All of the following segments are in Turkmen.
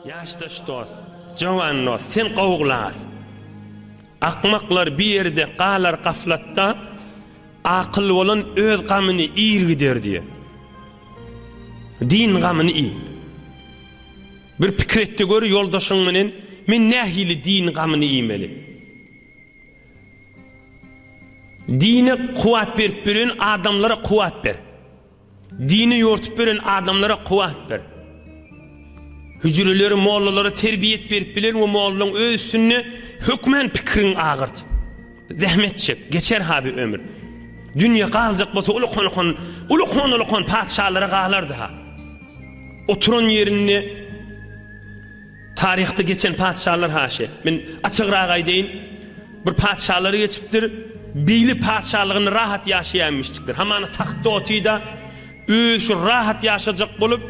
Ýaşdaş dost, jowan dost, sen gowy gulak as. Akmaklar bir ýerde galar gaflatda, akyl bolan öz gamyny iýr gider diýe. Din gamyny iý. Bir pikir et-de gör ýoldaşyň menen, men nähili din gamyny iýmeli? Dine kuwwat berip beren adamlara kuwwat ber. Dine ýortup beren adamlara kuwwat ber. Hüjreleri mollalara terbiýet berip bilen we mollaň öz üstünde hökmän pikiriň agyrt. Zähmet çek, geçer ha bir ömür. Dünýe galjak bolsa ulukan-ulukan, ulukan-ulukan patyşalara galardy ha. Oturan ýerinde Taryhda geçen patyşalar haşy. Men açygrak aýdaýyn, bir patyşalar geçipdir, beýle patyşalygynda rahat ýaşaýanmyşdykdyr. Hamana tagtda otyda, öz şu rahat ýaşajak bolup,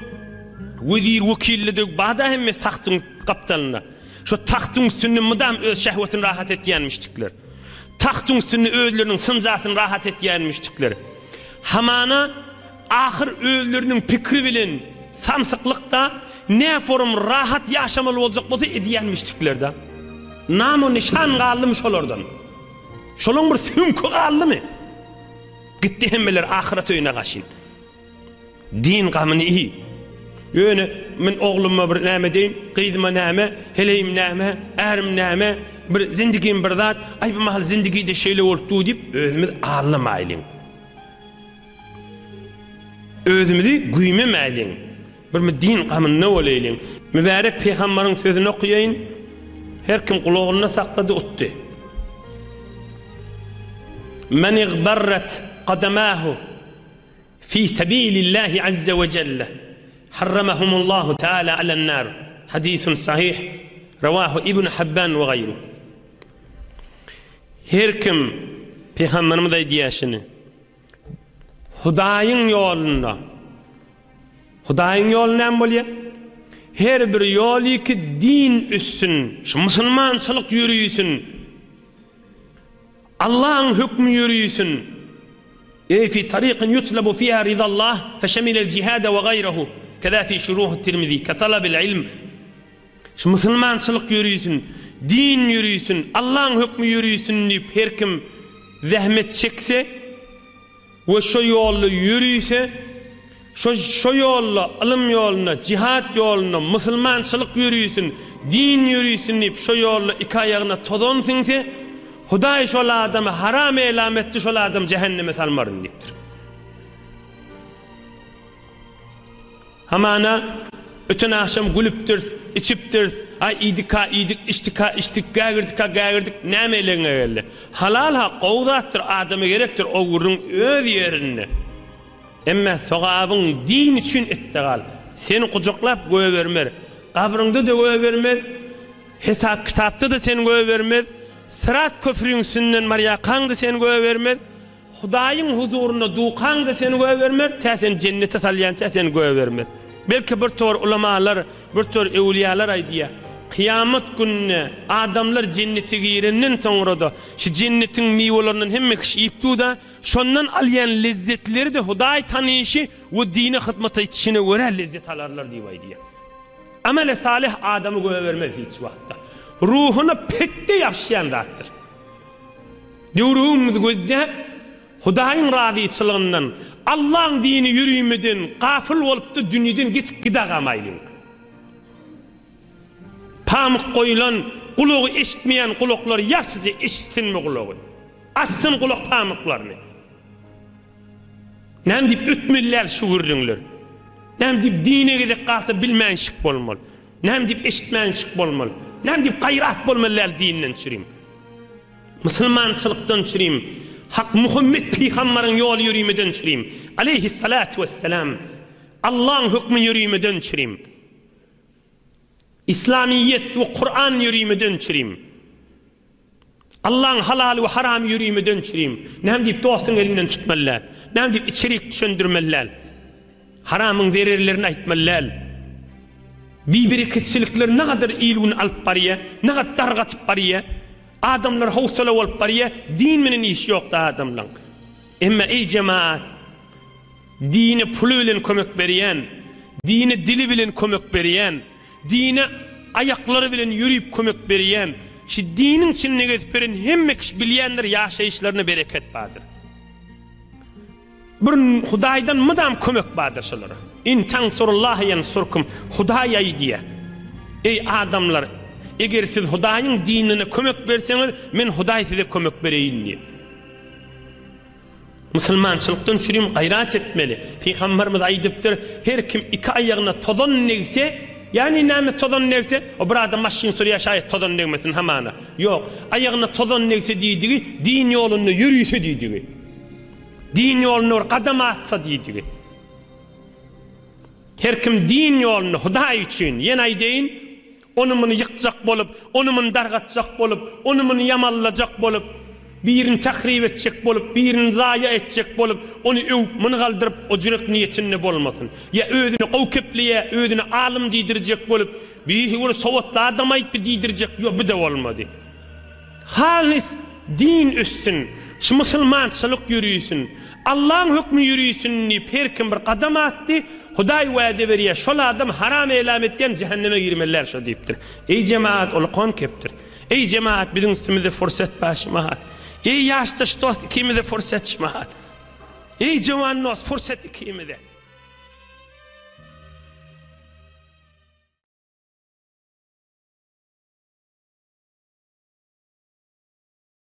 wezir, wekilli-de bada hemmesi tagtyň gapdalynda. Şo tagtyň üstünde mydam öz şähwetini rahat etýänmişdikler. Tagtyň üstünde özleriniň synjasyny rahat etýänmişdikler. Hamana Ahyr özleriniň pikri bilen samsyklykda näforum rahat ýaşamaly boljak bolsa edýänmişdiklerdä. Nam-u nyşan galdymy şolardan? Şolaň bir süňki galdymy? Gitdi hemmeler ahyret öýüne gaşyn. Din gamyny iý. Ýöne men ogluma bir näme deýin, gyzyma näme, heleýim näme, ärim näme, bir zindigim bir zat, aý bu mahal zindigide şeýle bolup dur diýip özümiz aldamaýlyň. Özümizi güýmemäýliň, bir din gamynda bolaýlyň. Mübärek pygambaryň sözüni okaýaýyn, Her kim gulagynda saklady utdy. Men igbarrat kadamahu fi sabilillahi azza we jelle harramahumullahu taala alen nar. Hadisun sahih. Rawahu Ibn Habban we gaýruh. Her kim pygamberimiz aýdýar şuny. Hudaýyň ýolunda. Hudaýyň ýoly näme bolýar? Her bir ýoly ki din üstün, şu musulmançylyk ýörüýsin. Allahyň hökmi ýörüýsin. Eý fi tariqin yutlabu fiha rizallah feşemilel jihada we gaýrahu. Keza fi şuruh Tirmizi ke talabil ilm. Şu musulmançylyk ýörisin, din ýörisin, Allaň hökmi ýörisin diýip her kim zähmet çekse we şo ýolda ýörise, şo şo ýolda, ylym ýolunda, jihat ýolunda musulmançylyk ýörisin, din ýörisin diýip şo ýolda iki aýagyna tozan siňse, Hudaý şol adamy haram elam etdi, şol adamy jähenneme salmaryn diýipdir. Hamana, öten agşam gülüpdiris, içipdiris, aý, iýdik-ha iýdik, içdik-ha içdik, gägirdik-ha gägirdik, näme elegiňe geldi? Halal-ha gowy zatdyr, adama gerekdir, o gürrüň öz ýerinde. Emme sogabyň din üçin etde gal. Seni gujaklap goýbermez. Gabryňda-da goýbermez, hesap-kitapda-da seni goýbermez, syrat köprüň üstünden barýarkaň-da seni goýbermez, Hudaýyň huzurynda dukaň-da seni goýbermez, tä seni jennete salýança seni goýbermez. Belki bir tor ulamalar, bir tor öwlüýalar aýdýar, Kyýamat gününe adamlar jennete girenden soňra-da, şu jennetiň miwelernden hemme kişi iýip dur-da, şondan alýan lezzetleri-de Hudaý tanyşy we dine hyzmat etişine görä lezzet alarlar diýip aýdýar. Amele salyh adamy goýbermez hiç wagtda. Ruhuna petde ýapyşýan zatdyr. Döwrümiz gözläp, Hudaýyň razyçylygyndan, Allaň dini ýörümeden gafyl bolupdy, dünýeden geçip gidagamaýlyň. Pamyk goýulan gulagy eşitmeýän gulaklar ýagşyja eşitsinmi gulagy? Açsyn gulak pamyklaryny. Näme diýip ötmeli däl şu gürrüňler? Näme diýip dine gezek galsa bilmänşik bolmaly? Näme diýip eşitmänşik bolmaly? Näme diýip gaýrat bolmaly däl dinden çürim? Musulmançylykdan çürim, Hak Muhammet pygambaryň ýoly ýörimeden çürim, aleýhissalatu wessalam, Allaň hökmi ýörimeden çürim, Islamyýet we Kuran ýörimeden çürim, Allaň halaly we haramy ýörimeden çürim. Näme diýip dostuň elinden tutmaly däl? Näme diýip içerik düşündirmeli däl? Haramyň zererlerini aýtmaly däl. Bibereketçilikler nagadar il-güni alyp barýar, nagat dargatyp barýar. Adamlar howsala bolup barýar, din bilen işi ýokdy adamlaň. Emma eý jemaat, dine puly bilen kömek berýän, dine dili bilen kömek berýän, Dine aýaklary bilen ýörüp kömek berýän, şu diniň içinde gezip ýören hemme kişi bilýändir ýaşaýyşlarynda bereket bardyr. Bir Hudaýdan mydam kömek bardyr şolara. In tansurullaha ýensurkum, Hudaý aýdýar. Eý adamlar, eger siz Hudaýyň dinine kömek berseňiz, men Hudaý size kömek bereýin diýýär. Musulmançylykdan çürim gaýrat etmeli. Pygamberimiz aýdypdyr, her kim iki aýagyna tozan degse, ýagny näme tozan degse, o bir adam maşyn sürýär şaýat tozan degmesin hamana. Ýok, aýagyna tozan degse diýdigi, din ýolunda ýörüse diýdigi. Din ýolunda bir gadam atsa diýdigi. Her kim din ýolunda Hudaý üçin, ýene aýdaýyn, Ony-muny ýykjak bolup, ony-muny dargatjak bolup, ony-muny ýamanlajak bolup, birini tahryp etjek bolup, birini zaýa etjek bolup, ony öwüp, muny galdyryp, o jürek niýetinde bolmasyn. Ýa özüni gowy kepleýär, özüni alym diýdirjek bolup, Bi bir sowatly adam aýtdy diýdirjek, ýok, bu-da bolmady. Halys din össün, şu musulmançylyk ýörisin, Allaň hökmi ýörisin diýip her kim bir gadam atdy, Hudaý wada berýär, şol adam haram elam etýän jähenneme girmeli däl şo diýipdir. Eý jemagat ulkan kepdir. Eý jemagat biziň üstümizde fursat bar şu mahal. Eý ýaşdaş dost ikimize fursat şu mahal. Eý jowan dost fursat ikimize.